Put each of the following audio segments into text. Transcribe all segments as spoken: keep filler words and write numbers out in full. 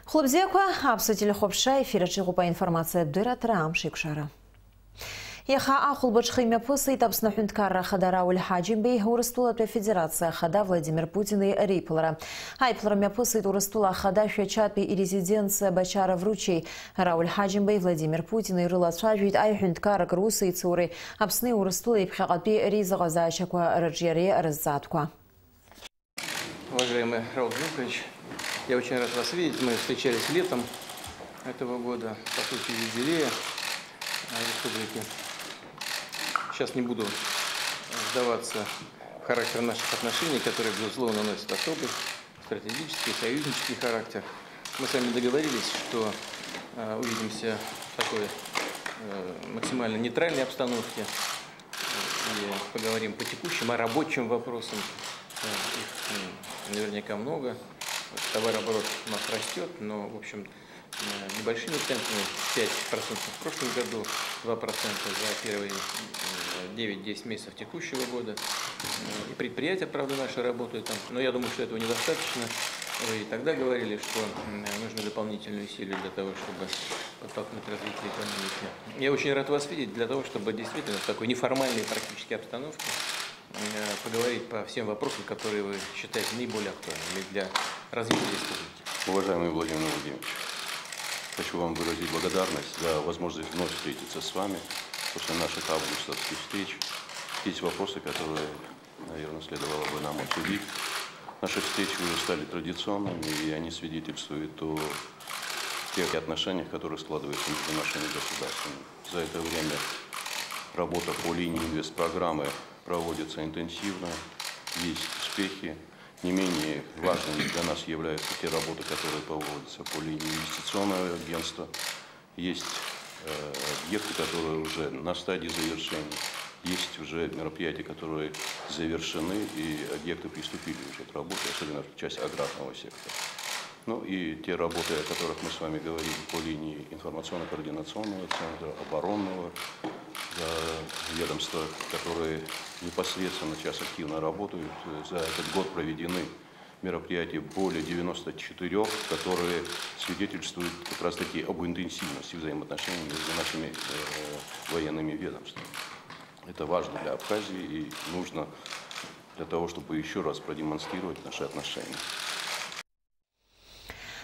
Хәлыбзиақәа, Аԥсуа телехәаԥшра, ефир аҿы иҟоуп аинформациатә дырраҭара «Амш еиқәшара». Иаха ахәылбыҽха имҩаԥысит Аԥсны аҳәынҭқарра ахада Рауль Ҳаџьымбеи Урыстәылатәи Афедерациа ахада Владимир Путини реиԥылара. Аиԥылара мҩаԥысит Урыстәыла ахада Шәачатәи ирезиденциа Бочаров-Ручеи. Рауль Ҳаџьымбеи Владимир Путини рылацәажәеит аиҳәынҭқарратә русеицуреи Аԥсни Урыстәылеи ԥхьаҟатәи реизыҟазаашьақәа рыҿиареи рызҵаатәқәа. Уважаемый Рауль Дмитриевич, я очень рад вас видеть. Мы встречались летом этого года по случаю юбилея, э, республики. Сейчас не буду вдаваться в характер наших отношений, которые, безусловно, носят особый стратегический, союзнический характер. Мы с вами договорились, что, э, увидимся в такой, э, максимально нейтральной обстановке. И поговорим по текущим, о рабочим вопросам. Э, их, м, наверняка много. Товарооборот у нас растёт, но, в общем, э, небольшими темпами. Пять процентов в прошлом году, два процента за первые, м, девять-десять месяцев текущего года. Э, и предприятия, правда, наши работают там. Но я думаю, что этого недостаточно. Вы и тогда говорили, что, м, нужны дополнительные усилия для того, чтобы подтолкнуть развитие экономики. Я очень рад вас видеть для того, чтобы действительно в такой неформальной практически обстановке, э, поговорить по всем вопросам, которые вы считаете наиболее актуальными для развития республики. Уважаемый Владимир Владимирович, хочу вам выразить благодарность за возможность вновь встретиться с вами после наших августовских встреч. Есть вопросы, которые, наверное, следовало бы нам обсудить. Наши встречи уже стали традиционными, и они свидетельствуют о тех отношениях, которые складываются между нашими государствами. За это время работа по линии инвестпрограммы проводится интенсивно, есть успехи. Не менее важными для нас являются те работы, которые проводятся по линии инвестиционного агентства. Есть, э, объекты, которые уже на стадии завершения. Есть уже мероприятия, которые завершены, и объекты приступили уже к работе, особенно в части аграрного сектора. Ну и те работы, о которых мы с вами говорили по линии информационно-координационного центра, оборонного, э, ведомства, которые непосредственно сейчас активно работают. За этот год проведены мероприятий более девяноста четырёх, которые свидетельствуют как раз-таки об интенсивности взаимоотношений между нашими, э, военными ведомствами. Это важно для Абхазии и нужно для того, чтобы ещё раз продемонстрировать наши отношения.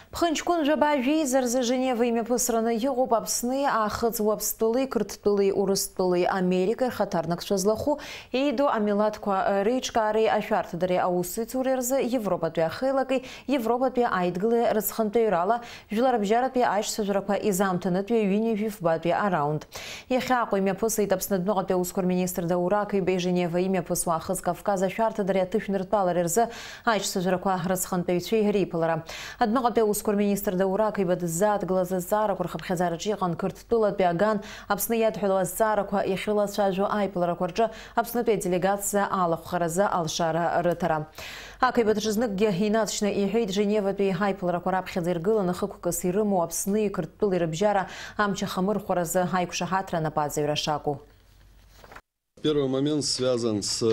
Ԥхынҷкәын жәаба жәеиза рзы Женева имҩаԥысраны иҟоуп Аԥсни Аахыҵ Уаԥстәылеи Қырҭтәылеи Урыстәылеи Америка рхаҭарнакцәа злахәу еидоу амилаҭқәа реиҿкаареи ашәарҭадареи аусеицуреи рзы Европатәи ахеилаки Европатәи аидгылеи рыцхынтәаҩрала жәларбжьаратәи аиҿцәажәарақәа изаамҭанытәи ҩынҩажәи фбатәи араунд. Иахьа Аҟәа имҩаԥысит Аԥсны адәныҟатәи аусқәа рминистрра Даур Ақыҩбеи Женева имҩаԥысуа Аахыҵ Кавказ ашәарҭадареи аҭышәныртәалареи рзы аиҿцәажәарақәа рыцхынтәаҩцәеи реиԥылара. Адәныҟатәи аусқәа рминистр Даур Ақыҩба дыззааҭгылаз азҵаарақәа рхыԥхьаӡараҿы иҟан Қырҭтәылатәи аган Аԥсны иадҳәалоу азҵаарақәа иахьрылацәажәо аиԥыларақәа рҿы Аԥснытәи аделегациа алахәхаразы алшара рыҭара. Ақыҩба даҽазныкгьы инаҵшьны иҳәеит, Женеватәи аиԥыларақәа раԥхьаӡа иргыланы хықәкыс ирымоу Аԥсни Қырҭтәылеи рыбжьара амч ахамырхәаразы аиқәшаҳаҭра анапаҵаҩра шакәу. Первый момент связан с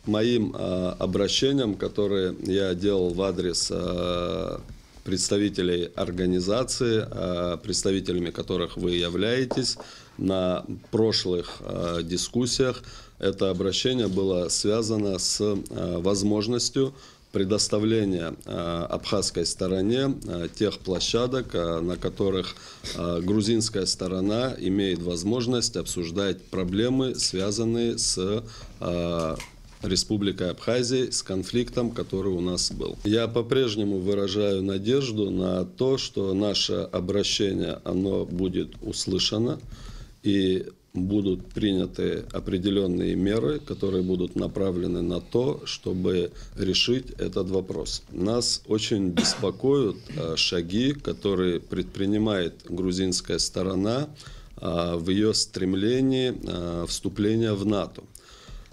моим, а, обращением, которое я делал в адрес, а, представителей организации, а, представителями которых вы являетесь на прошлых, а, дискуссиях. Это обращение было связано с, а, возможностью предоставления, а, абхазской стороне, а, тех площадок, а, на которых, а, грузинская сторона имеет возможность обсуждать проблемы, связанные с, а, Республикой Абхазией, с конфликтом, который у нас был. Я по-прежнему выражаю надежду на то, что наше обращение, оно будет услышано, и будут приняты определённые меры, которые будут направлены на то, чтобы решить этот вопрос. Нас очень беспокоят, э, шаги, которые предпринимает грузинская сторона, а, в её стремлении, а, вступления в НАТО.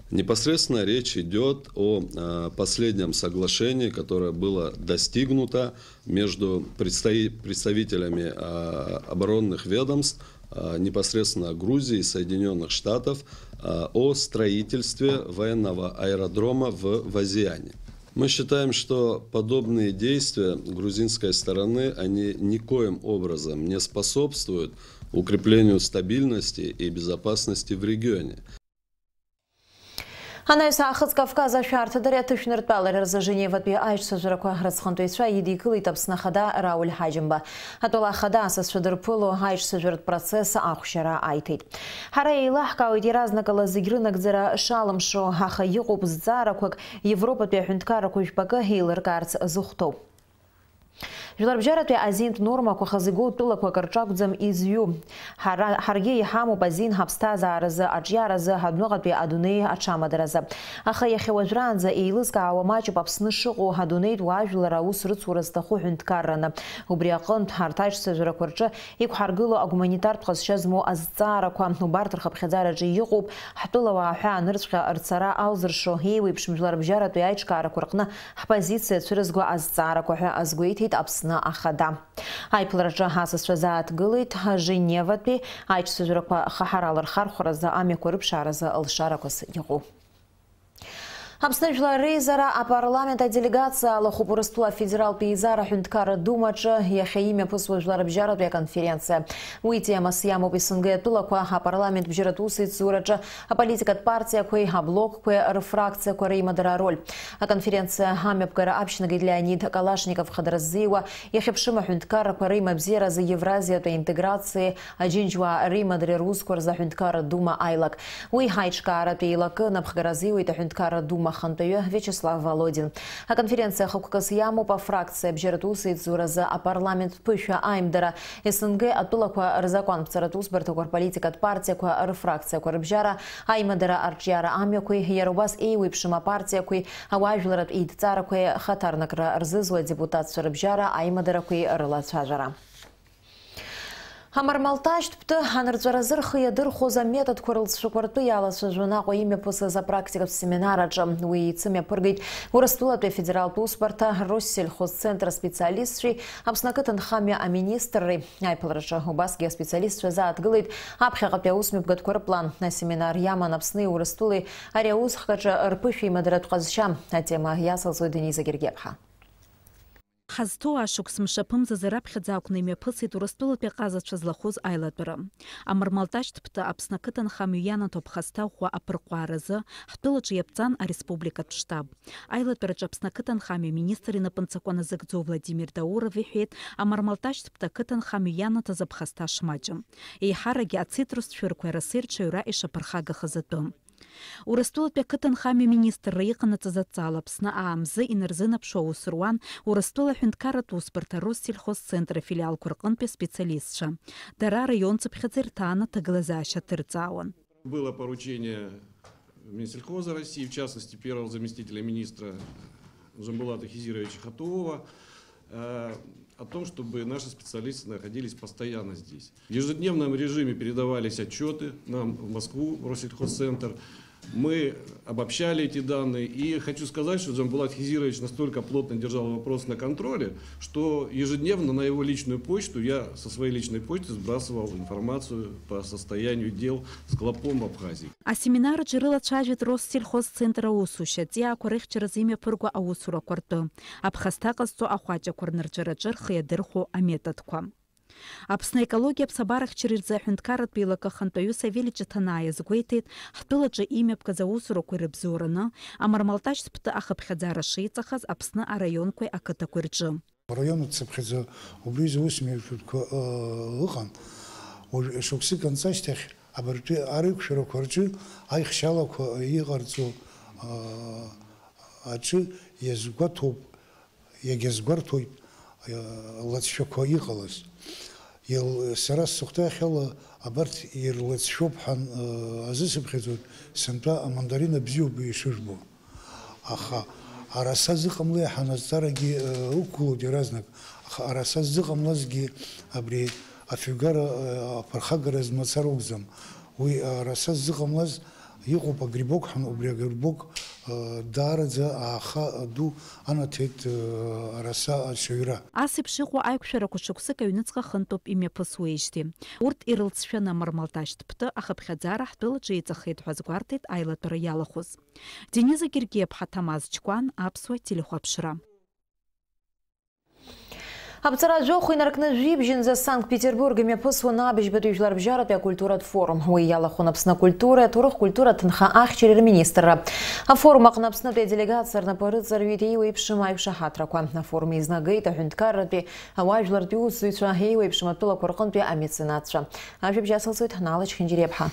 Непосредственно речь идёт о, а, последнем соглашении, которое было достигнуто между представи-, представителями, а, оборонных ведомств, а, непосредственно Грузии и Соединённых Штатов, а, о строительстве военного аэродрома в Вазиане. Мы считаем, что подобные действия грузинской стороны, они никоим образом не способствуют укреплению стабильности и безопасности в регионе. Анаҩс аахыҵ Кавказ ашәарҭадареи аҭышәныртәалареи рзы Женеватәи аиҿцәажәарақәа рыҵхынтәаҩцәа идикылеит Аԥсны Ахада Рауль Ҳаџьымба. Атәала Ахада асасцәа дырԥыло аиҿцәажәаратә процесс ахәшьара аиҭеит. Ҳара еилаҳкаауеит иаразнакала зегь рынагӡара шалымшо, аха иҟоуп зҵаарақәак Европатәи аҳәынҭқаррақәа жәпакы еилыркаарц зыхәҭоу. Жәларбжьаратәи азинтә нормақәа хазы игоу тәылақәак рҿы акәӡам изҩу. Ҳара, ҳаргьы иҳамоуп азин ҳаԥсҭазааразы, аҿиаразы, адәныҟатәи адунеи аҽамадаразы. Аха иахьа уажәраанӡа еилызкаауа маҷуп Аԥсны шыҟоу адунеитә уаажәлар аус рыцура зҭаху ҳәынҭқарраны. Убри аҟынтә, арҭ аиҿцәажәарақәа рҿы иқәҳаргыло агуманитартә ҟазшьа змоу азҵаарақәа, убарҭ рхыԥхьаӡараҿы иҟоуп, ҳтәылауаа ҳәаа анырцәҟьа рцара алзыршо, еиуеиԥшым жәларбжьаратәи аиҿкаарақәа рҟны ҳпозициа цәырызго азҵаарақәа ҳәа азгәеиҭеит Аԥсны Ахада. Аиԥылараҿы асасцәа зааҭгылеит Женеватәи аиҿцәажәарақәа хаҳарала рхархәаразы амҩақәа рыԥшааразы лшарақәас иҟоу. Аԥсны Жәлар Реизара апарламент аделегациа алахәуп Урыстәыла Афедералтә Еизара Аҳәынҭқарра Думаҿы иахьа имҩаԥысуа жәларбжьаратәи аконференциа. Уи темас иамоуп СНГ атәылақәа апарламент бжьаратә усеицураҿы аполитикатә партиақәеи аблокқәеи рфракциақәа реимадара ароль. Аконференциа амҩаԥгара аԥшьнагеит Леонид Калашников хадара ззиуа, иахьыԥшым аҳәынҭқаррақәа реимабзиаразы Евразиатәи аинтеграциеи аџьынџьуаа реимадареи русқәа рзы аҳәынҭқарра Дума аилак. Уи ҳаиҿкааратә еилакы напхгара азиуеит аҳәынҭқарра Дума ахантәаҩы Виачеслав Володин. Аконференциа хықәкыс иамоуп афракциа бжьаратә усеицуразы апарламент ԥышәа аимдара, СНГ атәылақәа рзакәанԥҵаратә усбарҭақәа рполитикатә партиақәа рфракциақәа рыбжьара, аимадара арҿиара амҩақәеи, иара убас еиуеиԥшым апартиақәеи ауаажәларратә еидҵаарақәеи хаҭарнакра рзызуа адепутатцәа рыбжьара аимадарақәеи рылацәажәара. Амармалташьтә птәы анырҵәаразы рхы иадырхәоз аметодқәа рылҵшәақәа ртәы иалацәажәон Аҟәа имҩаԥысыз апрактикатә семинар аҿы. Уи еицымҩаԥыргеит Урыстәылатәи афедералтә усбарҭа Россельхозцентр аспециалистцәеи Аԥсны ақыҭанхамҩа аминистрреи. Аиԥылараҿы убасгьы аспециалистцәа зааҭгылеит аԥхьаҟатәи аусмҩаԥгатәқәа рыплан. Асеминар иаман Аԥсни Урыстәылеи ари аусхк аҿы рԥышәеимадаратә ҟазшьа. Атема иацылҵоит Дениза Гергиаԥҳа. Ҳазҭоу ашықәс мшаԥымзазы раԥхьаӡа акәны имҩаԥысит Урыстәылатәи аҟазацәа злахәыз аилатәара. Амармалташьтә птәы Аԥсны ақыҭанхамҩа ианаҭо аԥхасҭа ӷәӷәа аԥырҟәааразы ҳтәылаҿы иаԥҵан ареспубликатә штаб. Аилатәараҿы Аԥсны ақыҭанхамҩа аминистр инапынҵақәа назыгӡо Владимир Дауров иҳәеит, амармалташьтә птәы ақыҭанхамҩа ианаҭаз аԥхасҭа шмаҷым. Еиҳаракгьы ацитрустә шәырқәеи арасеи рҽаҩра ишаԥырхагахаз атәы. Урыстәылатәи ақыҭанхамҩа министрра иҟанаҵаз адҵала Аԥсны аамзы инарзынаԥшуа аус руан Урыстәыла аҳәынҭқарратә усбарҭа Россельхозцентр афилиалқәа рҟынтәи аспециалистцәа. Дара араион цыԥхьаӡа ирҭааны аҭагылазаашьа ҭырҵаауан. Было поручение Минсельхоза России, в частности, первого заместителя министра Жамбулата Хизировича Хатуова, э, о том, чтобы наши специалисты находились постоянно здесь. В ежедневном режиме передавались отчеты нам в Москву, в Россельхозцентр. Мы обобщали эти данные. И хочу сказать, что Джамбулат Хизирович настолько плотно держал вопрос на контроле, что ежедневно на его личную почту я со своей личной почты сбрасывал информацию по состоянию дел с клопом в Абхазии. Асеминар аҿы ирылацәажәеит Россельхозцентр аусушьа, аҵиаақәа рыхьчаразы имҩаԥырго аусурақәа ртәы, аԥхасҭа ҟазҵо ахәаҷақәа рнырҵәараҿы рхы иадырхәо аметодқәа. Аԥсны аекологиа аԥсабарахьчареи рзы аҳәынҭқарратә еилакы ахантәаҩы Савели Ҷаҭанаа иазгәеиҭеит, ҳтәылаҿы имҩаԥгаз аусурақәа ирыбзоураны, амармалташьтә птәы ахыԥхьаӡара шеиҵахаз Аԥсны араионқәеи ақыҭақәеи рҿы. Араион ацыԥхьаӡа убри изы усмҩаԥгатәқәа, ы, ыҟан. Уажә шықәсык анҵы ашьҭахь абарҭ ареиқәшәарақәа рҿы аихшьалақәа иҟарҵо, ы, аҿы иазгәаҭоуп, иагьазгәарҭоит, ы, лыҵшәақәа иҟалаз. Ил-, сара сыхәҭаахьала абарҭ ирлыҵшәоуп ҳәа, ы, азысыԥхьаӡоит, сынтәа амандарина бзиоуп ишыжәбо. Аха араса зыҟамло иаҳа азҵаарагьы, э, ықәгылоуп иаразнак. Аха араса ззыҟамлазгьы абри афҩгара, э, аԥырхагара змацара акәӡам. Уи араса ззыҟамлаз иҟоуп агрибок ҳәа, убри агрибок, Даараӡа ааха ду анаҭеит араса ацәаҩра. Ас еиԥш иҟоу аиқәшәарақәа шықәсык аҩныҵҟа хынтәоуп имҩаԥысуеижьҭеи. Урҭ ирылҵшәаны амармалташьҭ ԥты ахыԥхьаӡара ҳтәылаҿы еиҵахеит ҳәа азгәарҭеит аилатәара иалахәыз. Дениза Гергиаԥҳа, Ҭамаз Чкәан, Аԥсуа телехәаԥшра. Аԥҵара жәохә инаркны жәибжьынӡа Санкт-Петербург имҩаԥысуан абыжьбатәи жәларбжьаратәи акультуратә форум. Уи иалахәын Аԥсны акультуреи аҭоурых-культура ҭынха ахьчареи рминистрра. Афорум аҟны Аԥснытәи аделегациа рнапы рыҵарҩит еиуеиԥшым аиқәшаҳаҭрақәа. Афорум еизнагеит аҳәынҭқарратәи, ауаажәлартәи усзуҩцәа, еиуеиԥшым атәылақәа рҟынтәи амеценатцәа. Ажәабжь ацылҵоит Налач Хинџьариаԥҳа.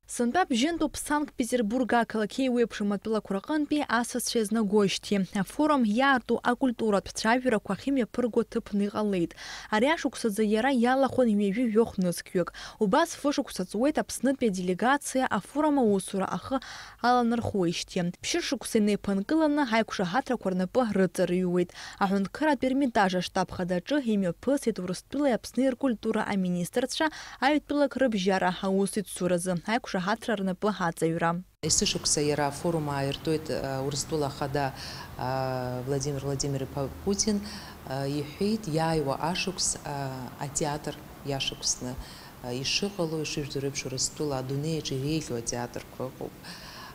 Сынтәа бжьынтәуп Санкт-Петербург ақалақь еиуеиԥшым атәылақәа рҟынтәи асасцәа еизнагоижьҭеи. Афорум иаарту акультуратә цәажәарақәа ахьымҩаԥырго ҭыԥны иҟалеит. Ари ашықәсазы иара иалахәын ҩажәи жәохә нызқьҩык. Убас фышықәса ҵуеит Аԥснытәи аделегациа афорум аусура ахы аланархоижьҭеи. Ԥшьышықәса инеиԥынкыланы аиқәшаҳаҭрақәа рнапы рыҵарыҩуеит. Аҳәынҭқарратә Ермитаж аштаб хадаҿы имҩаԥысит Урыстәылеи Аԥсни ркультура аминистрцәа аҩ-тәылак рыбжьара аусеицуразы аиқәшаҳаҭра рнапы аҵаҩра. Есышықәса иара афорум ааиртуеит, а, Урыстәыла Ахада, а, Владимир Владимир-иԥа Путин, а, иҳәеит, иааиуа ашықәс, а, атеатр иашықәсны, а, ишыҟало, ишыжәдыруа еиԥш, Урыстәыла адунеи аҿы иреиӷьу атеатрқәа ыҟоуп.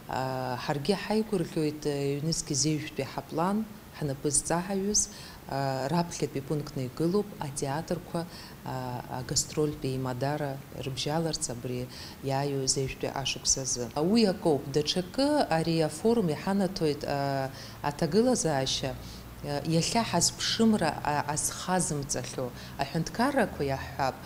А, ҳаргьы ҳаигәырӷьоит, а, ҩнызқь зеижәтәи ҳаплан, ҳнапы зҵаҳаҩыз, а, раԥхьатәи пунктны игылоуп атеатрқәа, а, агастрольтә еимадара рыбжьаларц абри иааиуа зеижәтәи ашықәс азы. Уи акоуп, даҽакы ари афорум иҳанаҭоит, а, аҭагылазаашьа, а, иахьа ҳазԥшымра, а, азхазымҵахьоу аҳәынҭқаррақәа иаҳҳәап,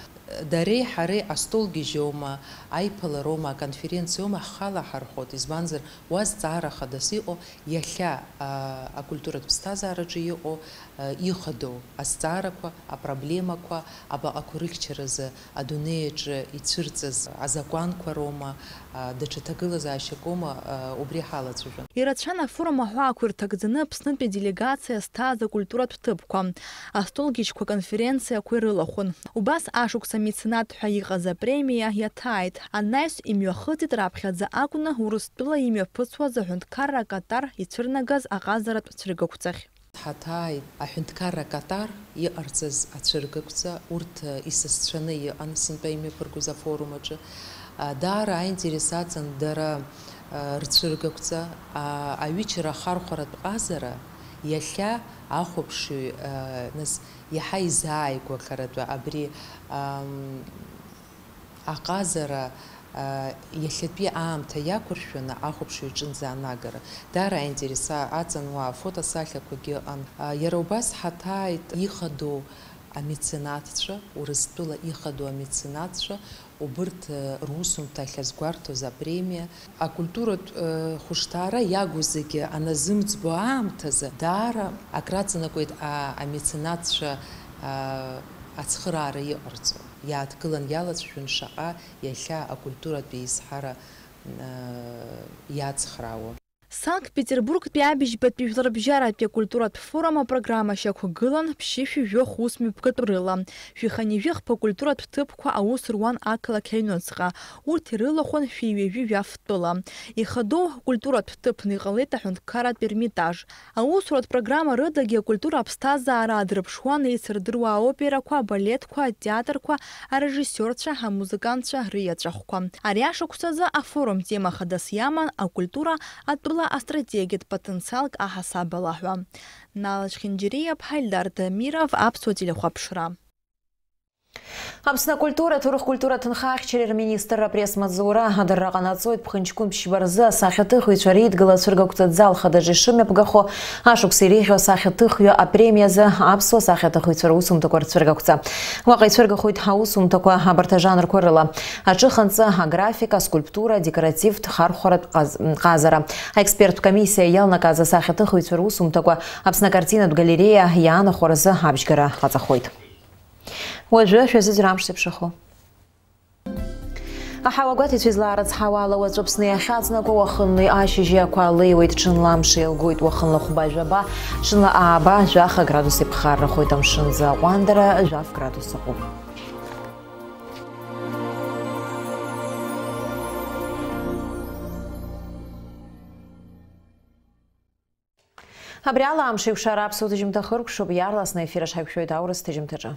дареи ҳареи астол гьежьоума, аиԥылароума, аконференциоума ҳхы алаҳархәоит, избанзар, уа зҵаара хадас иҟоу, иахьа, а, акультуратә ԥсҭазаараҿы иҟоу, а, ихадоу азҵаарақәа, апроблемақәа, абаҟақәа рыхьчаразы адунеи аҿы ицәырҵыз азакәанқәа роума, а, даҽа ҭагылазаашьакоума, а, убри ҳалацәажәон. Ирацәан афорум аҳәаақәа ирҭагӡаны Аԥснытәи аделегациа зҭааз акультуратә ҭыԥқәа, астолгьежьқәа, конференциақәа ирылахәын. Убас ашықәс амеценат ҳәа иҟаз апремиа иаҭааит. Анаҩс имҩахыҵит раԥхьаӡа акәны Урыстәыла имҩаԥысуаз аҳәынҭқарра акатар ицәырнагаз аҟазаратә цәыргақәҵахь. Ҳаҭааит аҳәынҭқарра акатар иҟарҵаз ацәыргақәҵа, урҭ, э, исасцәаны иҟан сынтәа имҩаԥыргоз афорум аҿы. А, даара аинтерес аҵан дара, а, рцәыргақәҵа, а, аҩычара ахархәаратә ҟазара иахьа ахәаԥшыҩ, а, нас иаҳа изааигәахаратәы абри, ам, аҟазара, а, иахьатәи аамҭа иақәыршәаны ахәаԥшыҩ аҿынӡа анагара. Даара аинтерес а-, аҵан уа афотосахьақәагьы ыҟан. А, иара убас ҳаҭааит ихадоу амеценатцәа, Урыстәыла ихадоу амеценатцәа, убырҭ, э, русумҭа ахьазгәарҭоз апремиа, акультуратә, э, хәышҭаара иагу зегьы аназымӡбо аамҭазы, даара акраҵанакуеит, а, амеценатцәа, а, ацхыраара иҟарҵо. Иааҭгылан иалацәажәон шаҟа иахьа акультуратә еизҳара, э, иацхраауа. Санкт-Петербургтәи абыжьбатәи жәларбжьаратәи акультуратә форум апрограмма шьақәгылан ԥшьышәи жәохә усмҩаԥгатә рыла. Шәиханижәыхԥа акультуратә ҭыԥқәа аус руан ақалақь аҩныҵҟа. Урҭ ирылахәын шәи ҩажәи жәаф тәыла. Ихадоу акультуратә ҭыԥны иҟалеит аҳәынҭқарратә Ермитаж. Аусуратә программа рыдагьы акультура аԥсҭазаара аадырԥшуан еицырдыруа аоперақәа, абалетқәа, атеатрқәа, арежиссиорцәа, амузыкантцәа рыеҵәахәқәа. Ари ашықәсазы афорум тема хадас иаман акультура атәыла астратегиатә потенциалк аҳасабала ҳәа. Налач Хинџьариаԥҳа, Ельдар Дамиров, Аԥсуа телехәаԥшра. Аԥсны акультура, аҭоурых-культура ҭынха ахьчареи рминистрра апресс-маҵзура адырра ҟанаҵоит ԥхынҷкәын ԥшьба рзы асахьаҭыхҩцәа реидгыла ацәыргақәҵа ӡал хадаҿы ишымҩаԥгахо ашықәс иреиӷьу асахьаҭыхҩы апремиазы аԥсуа сахьаҭыхҩцәа русумҭақәа рцәыргақәҵа. Уаҟа ицәыргахоит аусумҭақәа абарҭ ажанрқәа рыла: аҿыханҵа, аграфика, аскульптура, адекоративтә, хархәаратә ҟаз-, ҟазара. Аексперттә комиссиа иалнакааз асахьаҭыхыҩцәа русумҭақәа Аԥсны акартинатә галереиа иаанахәаразы абжьгара ҟаҵахоит. Уажәы шәазыӡырҩ амш зеиԥшрахо. Аҳауа гәаҭеицәа излаарыцҳауа ала, уаҵәы Аԥсны иахьаҵнакуа уахынлеи ашьыжьи ақәа леиуеит, ҽынла амш еилгоит, уахынла хәба-жәаба, ҽынла ааба, жәаха градус иԥхаррахоит, амшын аӡы аҟәандара жәаф градус аҟоуп. Абри ала Амшеикәшара аԥсуа ҭыжьымҭа хыркәшоуп, иаарласны аефир аҿы ҳаиқәшәоит аурыс ҭыжьымҭаҿы.